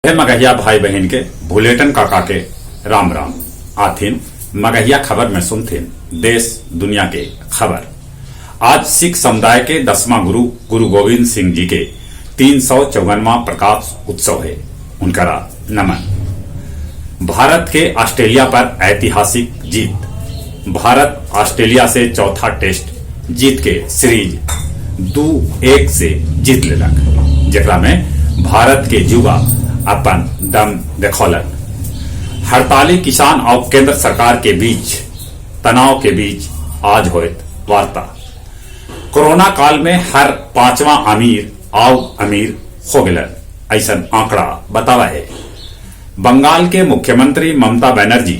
हे मगहिया भाई बहिन के भुलेटन काका के राम राम। आथिन मगहिया खबर में सुनथिन देश दुनिया के खबर। आज सिख समुदाय के 10वां गुरु गुरु गोविंद सिंह जी के 354वां प्रकाश उत्सव है, उनकरा नमन। भारत के ऑस्ट्रेलिया पर ऐतिहासिक जीत। भारत ऑस्ट्रेलिया से चौथा टेस्ट जीत के सीरीज 2-1 से जीत लेलक, जेकरा में भारत के युवा अपन दम देखौलन। हड़ताली किसान और केंद्र सरकार के बीच तनाव के बीच आज होत वार्ता। कोरोना काल में हर 5वां अमीर आउ अमीर हो गलन, ऐसा आंकड़ा बतावा है। बंगाल के मुख्यमंत्री ममता बनर्जी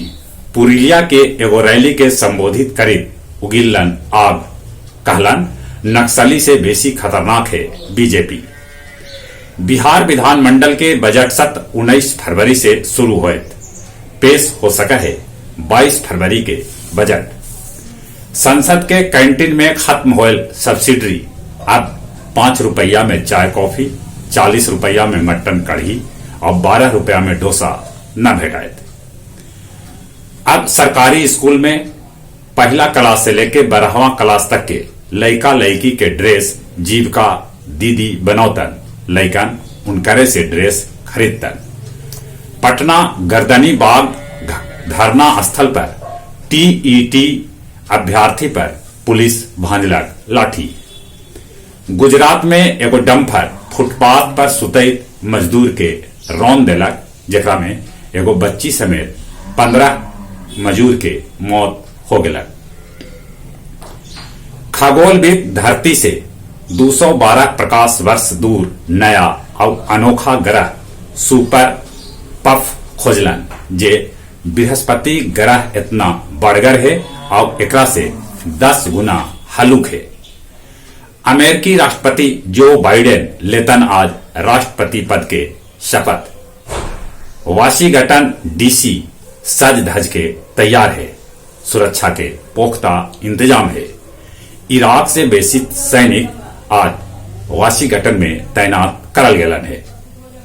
पुरुलिया के एगो रैली के संबोधित करीब उगिलन आग, कहलन नक्सली से बेसी खतरनाक है बीजेपी। बिहार विधानमंडल के बजट सत्र 19 फरवरी से शुरू होत, पेश हो सका है 22 फरवरी के बजट। संसद के कैंटीन में खत्म होल सब्सिडी, अब 5 रुपया में चाय कॉफी, 40 रुपया में मटन कढ़ी और 12 रुपया में डोसा न भेटायत। अब सरकारी स्कूल में पहला क्लास से लेके 12वां क्लास तक के लड़का लड़की के ड्रेस जीविका दीदी बनौतन, लड़कन उनकरे से ड्रेस खरीदतन। पटना गर्दनी बाग धरना स्थल पर टीईटी अभ्यर्थी पर पुलिस भांजलक लाठी। गुजरात में एगो डंफर फुटपाथ पर सुतैत मजदूर के रौन देलक, जेकरा में एगो बच्ची समेत 15 मजदूर के मौत हो गलक। खगोलविद धरती से 212 प्रकाश वर्ष दूर नया और अनोखा ग्रह सुपर पफ खोजलन, जे बृहस्पति ग्रह इतना बड़गर है और एकरा से 10 गुना हलुक है। अमेरिकी राष्ट्रपति जो बाइडेन लेतन आज राष्ट्रपति पद के शपथ। वाशिंगटन डीसी सज धज के तैयार है, सुरक्षा के पुख्ता इंतजाम है। इराक से बेसी सैनिक आज वाशिंगटन में तैनात करल गेलन है।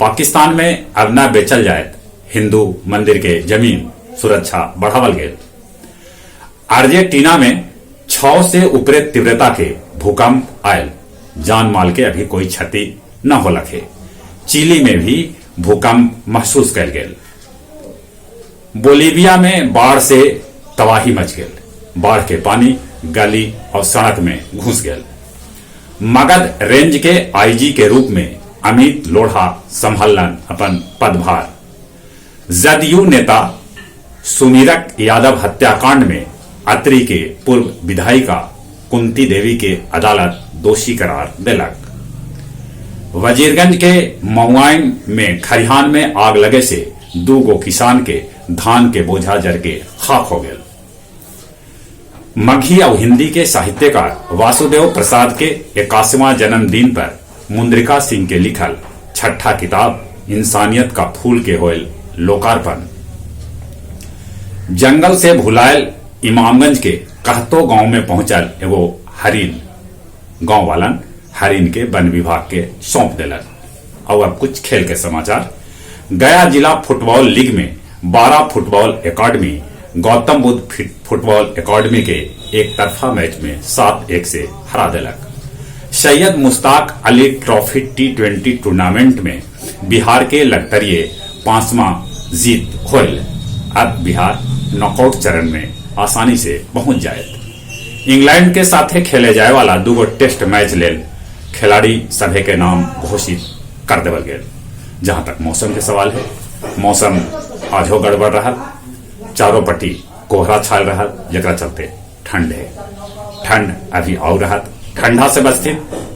पाकिस्तान में अब न बेचल जाए हिंदू मंदिर के जमीन, सुरक्षा बढ़ावल गेल। अर्जेंटीना में 6 से ऊपरे तीव्रता के भूकंप आयल, जान माल के अभी कोई क्षति न होलक है। चिली में भी भूकंप महसूस कल गेल। बोलीविया में बाढ़ से तबाही मच गेल, बाढ़ के पानी गली और सड़क में घुस गेल। मगध रेंज के आईजी के रूप में अमित लोढ़ा संभालन अपन पदभार। जदयू नेता सुमीरक यादव हत्याकांड में अत्री के पूर्व विधायिका कुंती देवी के अदालत दोषी करार देलक। वजीरगंज के मऊआइन में खरिहान में आग लगे से 2 गो किसान के धान के बोझा जर के खाक हो गए। मगही और हिंदी के साहित्यकार वासुदेव प्रसाद के 81वां जन्मदिन पर मुंद्रिका सिंह के लिखल 6ठा किताब इंसानियत का फूल के होल लोकार्पण। जंगल से भुलायल इमामगंज के कहतो गांव में पहुंचल एगो हरिन, गांव वालन हरिन के वन विभाग के सौंप दिलन। और अब कुछ खेल के समाचार। गया जिला फुटबॉल लीग में 12 football academy Gautam Buddha football academy के एक तरफा मैच में 7-1 से हरा दिलक। Syed Mushtaq Ali trophy T20 tournament में बिहार के लगतरिये 5वां जीत होल। अब बिहार नॉकआउट चरण में आसानी से पहुंच जाए। इंग्लैंड के साथे खेले जाए वाला 2 टेस्ट मैच लेल खिलाड़ी सभे के नाम घोषित कर देवल गेल। जहां तक मौसम के सवाल है, मौसम आजो गड़बड़ रहा, चारों पट्टी कोहरा छाल रहा, जकरा चलते ठंड है। ठंड अभी और रहा, ठंडा से बचते,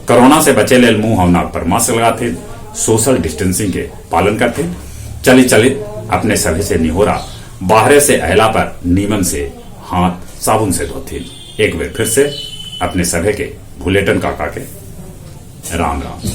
कोरोना से बचे लेल मुंह और नाक पर मास्क लगाते, सोशल डिस्टेंसिंग के पालन करते। चली चलित अपने सभी से निहोरा, बाहरे से अहला पर नीमन से हाथ साबुन से धोते। एक बार फिर से अपने सभी के भुलेटन काका के राम राम।